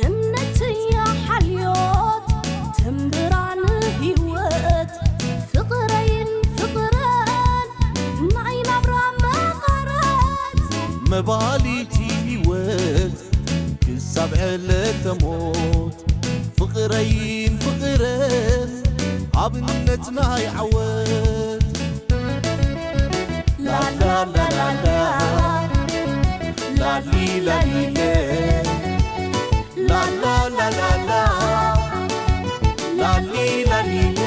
እምነትያ ሓልዮት ትንብራን ህይወት ፍቕረይን ፍቕረን ናይ ናብራ መቐረት መባሊቲ ህይወት ክሳብ ዕለተ ሞት ፍቕረይን ፍቕረን ኣብነት ናይ ዓወት ላላላላላ ላሊ ላሊለ ላላላላላ ላሊ ላሊለ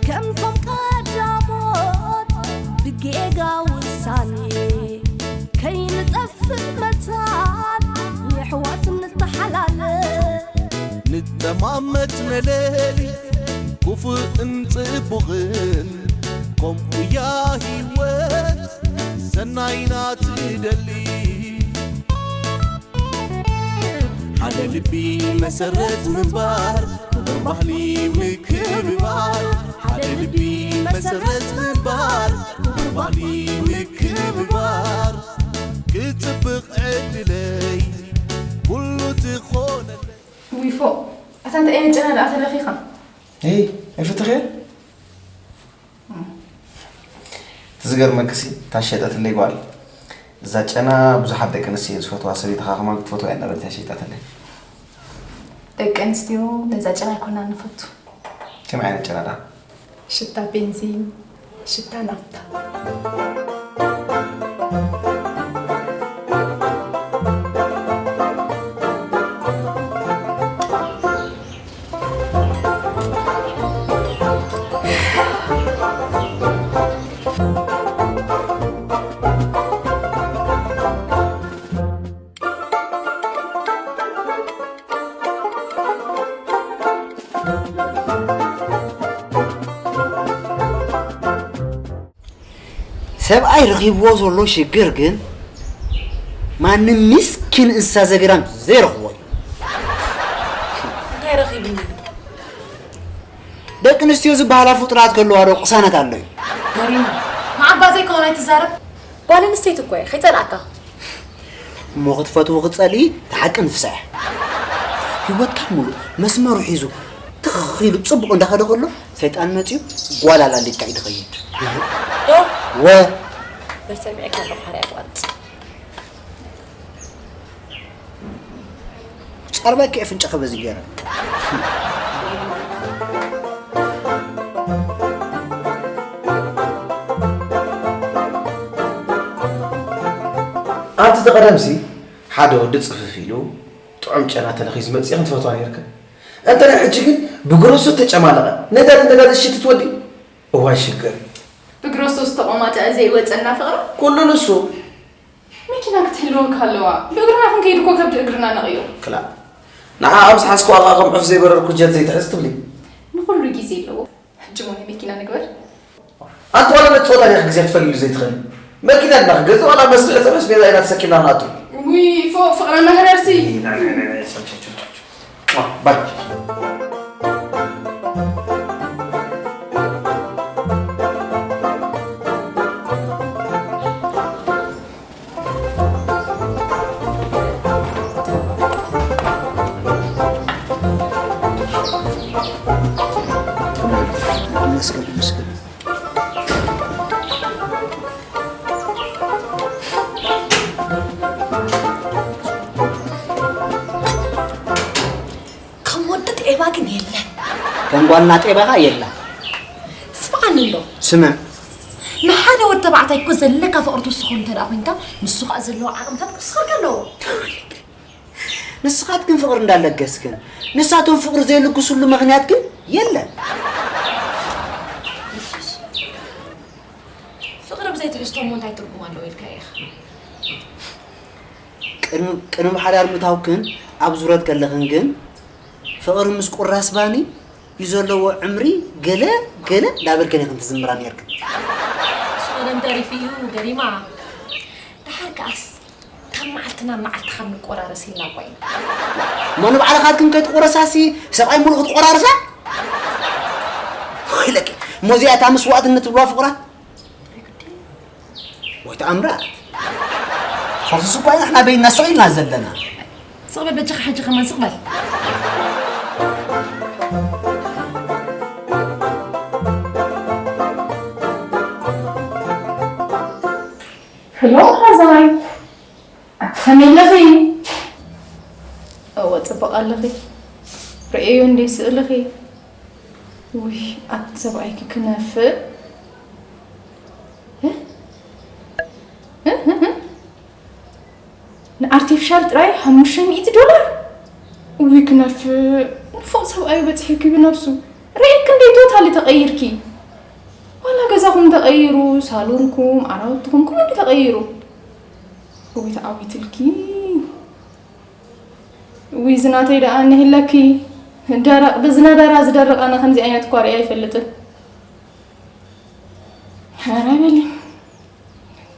ከምቶም ቀዳሞት ብጌጋ ውሳኔ ከይንጠፍእ መታን የሕዋት ንተሓላለ ንጠማመት መለሊ ክፉእን ጽቡቕን ከምኡያ ህይወት ሰናይና ትደሊ ሓደ ልቢ መሰረት ምንባር ክቡር ባህሊ ምክብባር ሓደ ልቢ መሰረት ምንባር ክቡር ባህሊ ምክብባር ክጽብቕ ዕድለይ ኩሉ ትኾነለይ ውይ ፎእ፣ ኣታ እንታይ ዓይነት ጨና ደኣ ተለኺኻ? ሄይ፣ ኣይፈተኽያን? እቲ ዝገርመክሲ፣ እታ ዝሸጠትለይ ጓል፣ እዛ ጨና ብዙሓት ደቂ ኣንስትዮ እየን ዝፈትዋ፣ ሰበይትኻ ከማን ክትፈትዋ እያ እናበለት እያ ሸይጣትለይ። ደቂ ኣንስትዮ ነዛ ጨና ኣይኮናን ንፈቱ። ከመይ ዓይነት ጨና ደኣ? ሽታ ቤንዚን፣ ሽታ ናፍታ። ሰብኣይ ረኺብዎ ዘሎ ሽግር ግን ማንም ምስኪን እንስሳ ዘገዳም ዘይረኽቦ እዩ። እንታይ ረኺብኒ? ደቂ ኣንስትዮ ዝበሃላ ፍጡራት ከለዋ ዶ ቅሳነት ኣሎ እዩ? ገሪማ፣ ንዓባ ዘይከውን ኣይትዛረብ። ጓል ኣንስተይቲ እኮ እየ፣ ከይጸልኣካ። እሞ ክትፈትዊ ክትጸልኢ እቲ ሓቂ ንፍስሐ። ህይወትካ ሙሉእ መስመሩ ሒዙ ትኽ ኢሉ ጽቡቕ እንዳኸደ ከሎ ሰይጣን መጺኡ ጓል ኣላሊካ እዩ ዝኸይድ። ዶ? ወ በሰሚዐካ ኣለኹ ሓርያ ኣቋርጽ። ጸርበኪ ኣፍንጫኺ በዚ ገይረ። ኣብቲ እቲ ቀደምሲ ሓደ ወዲ ጽፍፍ ኢሉ ጥዑም ጨና ተለኺ ዝመጽእ ክንትፈትዋ ነይርካ። እንተ ናይ ሕጂ ግን ብግሮሶ ተጨማለቐ ነጋዲ ነጋዲ ሽትት ወዲ እዋን ሽግር። ብግሮሶ ዝተቖማጠዐ ዘይወጸና ፍቕሪ። ኩሉ ንሱ። መኪና ክትህልወካ ኣለዋ። ብእግርና ክንከይድ እኮ ከብዲ እግርና ነቕዮ። ክላ ንዓ ኣብ ዝሓዝክዋ ከኣ ከም ዑፍ ዘይበረርኩ ጀት ዘይትሕዝ ትብሊ። ንኹሉ ግዜ ኣለዎ። ሕጂ እሞ ናይ መኪና ንግበር። ኣንቲ ዋላ መጻወታ ዲኻ ግዜ ክትፈልዩ ዘይትኽእሊ? መኪና ኢና ክንገዝእ ዋላ መስርሒ ጸበስ ቤዛ ኢና ተሰኪምና ክንኣቱ። ውይ ፎእ ፍቕረ መህረርሲ። ባይ። ከም ወዲ ጤባ ግን የለን። ከም ጓልና ጤባ ኸኣ የላ። ስምዓኒ እንዶ። ስምዕ። ንሓደ ወዲ ተባዕታይ እኮ ዘለካ ፍቕሪ ትውስኾ እንተ ደኣ ኮይንካ፣ ንሱ ኸኣ ዘለዎ ዓቕምታት ክውስኸልካ ኣለዎ። ንስኻትክን ፍቕሪ እንዳለገስክን፣ ንሳቶም ፍቕሪ ዘይልግስሉ ምኽንያት ግን የለን። ፍቕሪ ብዘይ ትሕዝቶ እሞ እንታይ ትርጉም ኣለዎ ኢልካ ኢኻ? ቅድሚ፣ ቅድሚ ብሓዳር ምእታውክን ኣብ ዙረት ከለኽን ግን ፍቕሪ ምስ ቁራስ ባኒ እዩ ዘለዎ ዕምሪ ገለ ገለ እንዳበልክን ኢኽን ትዝምራ ነይርክን። እሱ ቀደም ተሪፉ እዩ ገሪማ። ደሓር ከኣስ ካብ መዓልቲ ናብ መዓልቲ ካብ ንቆራረስ ኢልና እኮ ኢና። እሞ ንባዕልኻትክን ከይትቆረሳሲ ሰብኣይ ሙሉእ ክትቆራርሳ? ኮይለኪ፣ እሞ እዚኣ እታ መስዋእትነት ትብልዋ ፍቕራ? ወይ ተኣምራት። ፈርሱስ እኳ ኢና ንሕና በይንና ስቕ ኢልና ዘለና። ስቕ በል በጃኻ፣ ሕጂ ከማን ስቕ በል። ሄሎ ሓዛይ፣ ኣቲ ከመይ ኣለኺ? እወ፣ ጽቡቕ ኣለኺ። ርእየዮ እንዴ ስእልኺ? ውይ፣ ኣቲ ሰብኣይኪ ክነፍእ። እ? እ? እ? እ? ንኣርቲፊሻል ጥራይ ሓሙሽተ ሚእቲ ዶላር? ውይ ክነፍእ። ንፉቕ ሰብኣዩ በጺሑኪ ብነብሱ። ርእየኪ እንዴ ቶታሊ ተቐይርኪ? ዋላ ገዛኹም ተቐይሩ፣ ሳሎንኩም፣ ዓራውትኹም፣ ኩሉ እንዴ ተቐይሩ። ውይ ተዓዊትልኪ። ውይ ዝናተይ ደኣ እንህለኪ። ደረቕ ብዝነበራ ዝደርቕ ኣነ ከምዚ ዓይነት እኳ ርእየ ኣይፈልጥን። ሓራይ በሊ።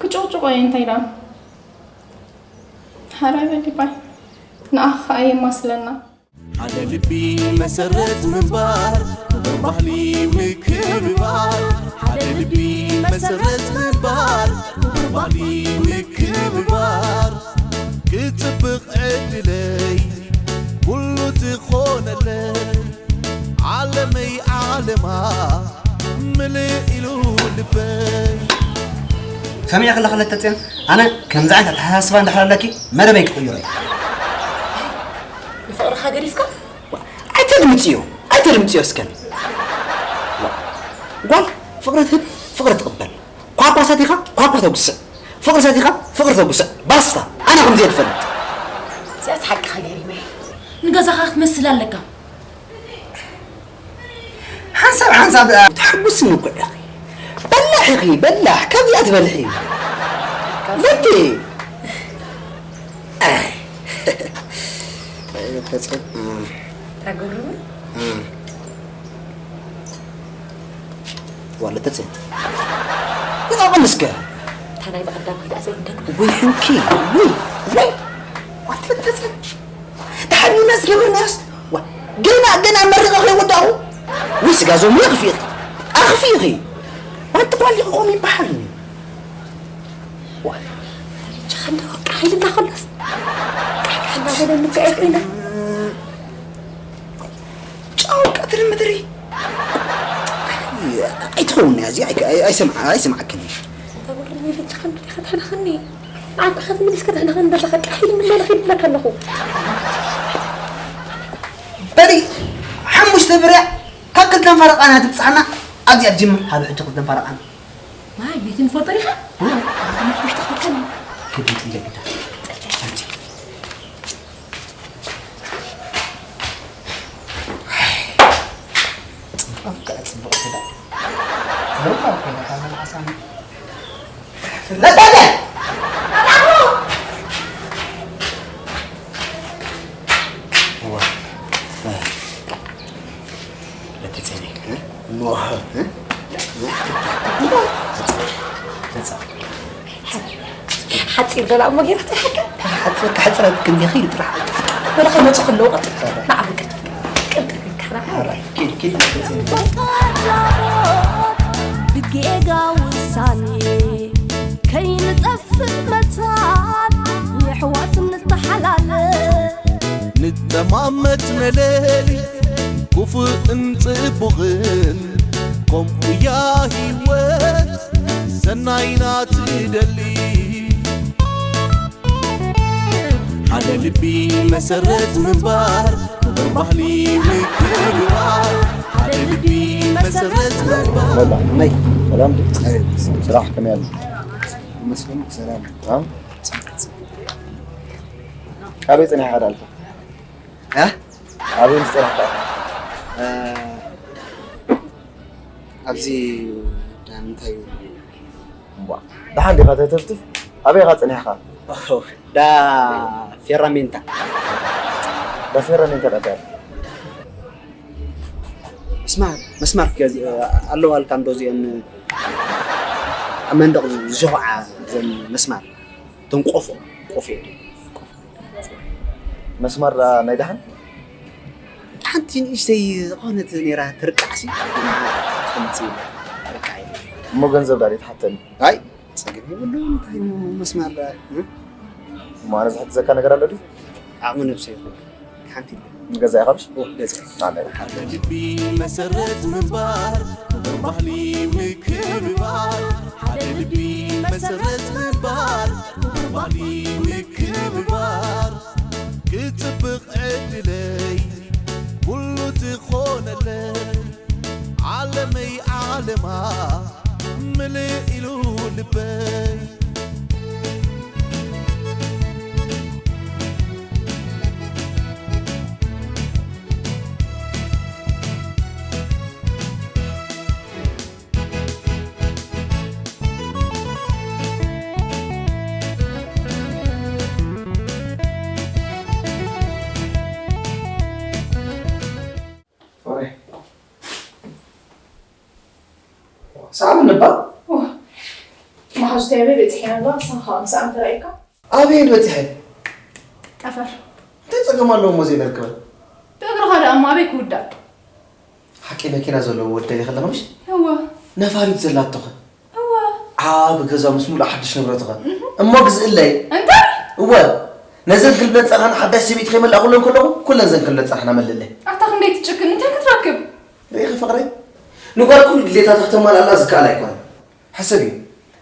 ክጭቕጭቆ እየ እንታይ ደኣ። ሓራይ በሊ ባይ። ንኣኻ ከኣ የማስለና። ሓደ ልቢ መሰረት ምንባር፣ ክቡር ባህሊ ምክብባር። ሓደ ልቢ መሰረት ምንባር፣ ክቡር ባህሊ ምክብባር። ክጽብቕ ዕድለይ፣ ኩሉ ትኾነለይ። ዓለመይ ዓለማ፣ ምልእ ኢሉ ልበይ። ሰሚዐ ከለኺ ለተጽዮን፣ ኣነ ከምዚ ዓይነት ኣተሓሳስባ እንድሕር ኣለኪ፣ መደበይ ክቕይሮ እየ። ንፍቕርኻ ገዲፍካ? ኣይተድምጽዮ፣ ኣይተድምጽዮ እስከ። ጓል ፍቕሪ ትህብ፣ ፍቕሪ ትቕበል። ኳኳ ሰቲኻ፣ ኳኳ ተጉስዕ። ፍቕሪ ሰቲኻ፣ ፍቕሪ ተጉስዕ። ባስታ፣ ኣነ ከምዚ እየ ዝፈልጥ። እዚኣስ ሓቅኻ ገሪመ። ንገዛኻ ክትመስል ኣለካ። ሓንሳብ ሓንሳብ ተሐጉስኒ እኮ ኢኺ። በላሕ ኢኺ፣ በላሕ። ካብዚኣ ትበልሒ። በቲ። ኣይ። ተጽ-፣ ታጉርም? ዋለ ተጽ-፣ ይቐቕል እስከ። እታ ናይ ብቐዳም ሂዳ ዘይንደግም። ወይ ሕንኪ፣ ወይ፣ ወይ። ዋለ ተጽ-፣ ተሓቢና ዝገበርናዮስ፣ ዋ፣ ገና፣ ገና መሪቐ ከይወዳእኹ፣ ወይ ስጋ ዞም ኣኽፊእኺ፣ ኣኽፊእኺ። ዋንቲ ጓል ኢኹም ይበሃል። ዋ። ተበጃኻ እንዶ፣ ቃሕ ኢልና ከሎስ፣ ቃሕ፣ ቃሕ እናበለ እንከ ኢና። ጨው ቀትሪ ምድሪ። ኣይትኸውን እያ እዚኣ፣ ኣይ-፣ ኣይ-፣ ኣይሰምዓ-፣ ኣይሰምዓክን እየ። ተበርኒ በጃኻ እንዶ ዲኻ ተሕንኸኒ? ንዓካ ክትምልስ ከተሕንኸኒ ዘለኻ ቃሕ ኢሉ ምለለ ኺድ ብለካ ኣለኹ። በሊ፣ ሓሙሽተ ብርያ ካብ ክልተን ፈረቓና ትብጽሓና፣ ኣብዚኣ ትጅምር፣ ሃቢ ሕጂ ክልተን ፈረቓና። ማይ፣ ቤት ንፈልጦ ዲኻ? እ? ቤት ውሽጢ ክልተን። ክዲ ጥንጀ ግዳ። ጽቡቕ፣ ጽቡቕ ክዳ። ሎማ እኮ ደሓን ዓሳኒ። ለበደ! እዋ። ለተጸኒ። እሞ። ነጻ። ነጻ። ሓጺር ደላ እሞ ጌራ ትሓካ። ሓጺር ክሕጽረት ክንዲ ኺድ ጥራሕ። ወላ ከይመጹ ከለዉ ቀጥታ። ንዓ ብቅርታ። ቅርታ። ሕራይ፣ ኪድ፣ ኪድ፣ ኪድ። ብጌጋ ውሳኔ ከይንጠፍእ መታን የሕዋት ንተሓላለ። ንጠማመት መለሊ ክፉእን ጽቡቕን ከምኡ እያ ህይወት ሰናይና ትደሊ። ሓደ ልቢ መሰረት ምንባር፣ ክቡር ባህሊ ምክብባር። ሓደ ልቢ መሰረት ምንባር። መላ፣ ነይ። ሰላም ድዩ? ኣቤት። ስራሕ ከመይ ኣሎ? ይመስገን፣ ሰላም። አ? ኣበይ ጸኒሕካ ደኣ? እ? ኣበይ ምስ ጸናሕካ? እ፣ ኣብዚ ዳ እንታይ እዩ? እምቧ፣ ደሓን ዲኻ ተተፍትፍ? ኣበይ ኢኻ ጸኒሕካ? ኦ፣ ዳ ፌራሜንታ። ዳ ፌራሜንታ ዳ እንታይ? መስማር፣ መስማር ገዝ-፣ ኣለዋ ኣልካ እንዶ እዚአን ኣብ መንደቕ ዝሸኹዓ ዘን መስማር። እቶም ቆፎ፣ ቆፎ እዮም። መስማር ደኣ ናይ ደሓን? ሓንቲ ንእሽተይ ዝኾነት ነይራ ትርቃዕሲ። እሞ ገንዘብ ዳኣ ትሓተኒ? ኣይ፣ ጸገም የብሉን። እንታይ ነው መስማር ዳኣ? እም? እሞ ኣነ ዝሕግዘካ ነገር ኣሎ ድዩ? ዓቕሚ ነብሰይ ይኹን። ሓንቲ ኢለ። ንገዛ ኢኻ ምሽ? ኦ፣ ገዛ። ኣነ። ሓደ ልቢ መሰረት ምግባር፣ ክቡር ባህሊ ምክብባር። ሓደ ልቢ መሰረት ምግባር፣ ክቡር ባህሊ ምክብባር። ክጽብቕ ዕድለይ፣ ኩሉ ትኾነለይ። ዓለመይ ዓለማ ምልእ ኢሉ ልበይ። ሰዓብ ንባ? ዋ፣ መሓዙተይ ኣበይ በጺሐን ኣለዋ? ንስኻ ከኣ ምሳኣን ተራእዩካ? ኣበየን በጺሐን? ጠፈር። እንታይ ጸገም ኣለዎ እሞ ዘይነርክበን? ብእግርኻ ደኣ እሞ ኣበይ ክውዳእ? ሓቂ መኪና ዘለዎ ወዲ ደሊኺ ኣለኺ ምሽ? እወ። ነፋሪት ዘላቶኸ? እወ። ዓቢ ገዛ ምስ ሙሉእ ሓድሽ ንብረትኸ? እሞ ግዝእለይ። እንታይ? እወ። ነዘን ክልብለን ጸንሓና ሓዳሽ ሰበይቲ ከይመላእኩለን ከለኹ ኩለን ዘን ክልብለን ጸንሓና መልእለይ። ኣታ ክንደይ ትጭክን እንታይ ክትረክብ? ርኢኺ ፍቕረይ? ንጓል ኩሉ ድሌታታ ክተማልኣላ ዝከኣል ኣይኮነን። ሕሰብዮ።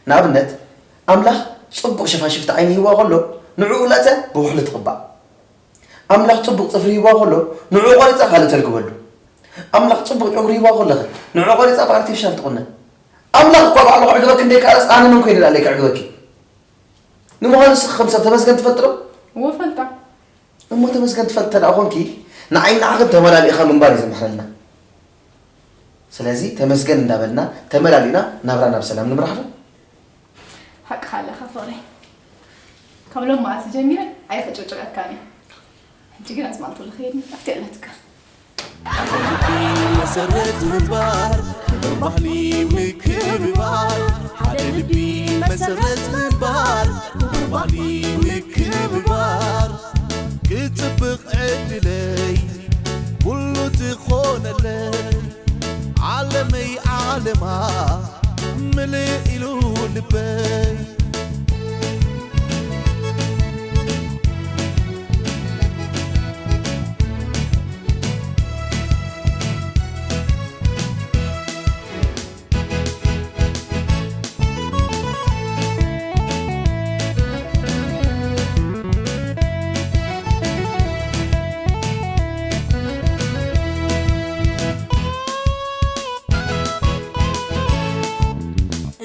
ንኣብነት ኣምላኽ ጽቡቕ ሸፋሽፍቲ ዓይኒ ሂብዋ ከሎ ንዕኡ ላጽያ ብኹሕሊ ትቕባእ። ኣምላኽ ጽቡቕ ጽፍሪ ሂብዋ ከሎ ንዕኡ ቆሪጻ ካልእ ተልግበሉ። ኣምላኽ ጽቡቕ ጨጉሪ ሂብዋ ከሎኸ ንዕኡ ቆሪጻ ብኣርቲፊሻል ትቑነን። ኣምላኽ እኳ ባዕሉ ከዕግበኪ እንተይከኣለስ ኣነ መን ኮይነ ደኣለይ ከዕግበኪ? ንምዃኑ ንስኺ ከም ሰብ ተመስገን ትፈልጢ ዶ? እወ እፈልጣ። እሞ ተመስገን ትፈልጢ እንተ ደኣ ኾንኪ ንዓይን ንዓኽን ተመላሊእኻ ምንባር እዩ ዘምሕረልና። ስለዚ ተመስገን እንዳበልና ተመላሊእና ናብራና ብሰላም ንምራሕ ዶ? ሓቅኻ ኣለኻ ፍቕረይ። ካብ ሎም መዓልቲ ጀሚረ ኣይክጭቅጭቀካን እየ። ሕጂ ግን ኣስማልቶ ልኸይድ ኣብቲ ኣለትካ። መሰረት ምግባር ክብር ባህሊ ምክብባር ሓደ ልቢ መሰረት ምግባር ክብር ባህሊ ምክብባር ክጽብቕ ዕድለይ ኩሉ ትኾነለይ ዓለመይ ዓለማ ምልእ ኢሉ ልበይ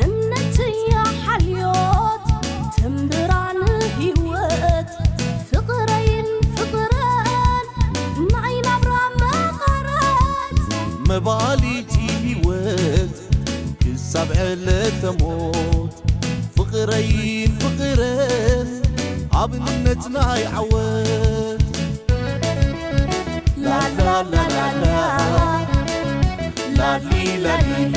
እምነትያ ሓልዮት ትንብራ ንህይወት ፍቕረይን ፍቕረን ናይ ናብራ መቐረት መባሊቲ ህይወት ክሳብ ዕለተ ሞት ፍቕረይን ፍቕረን ኣብነት ናይ ዓወት ላላላላላ ላሊ ላሊለ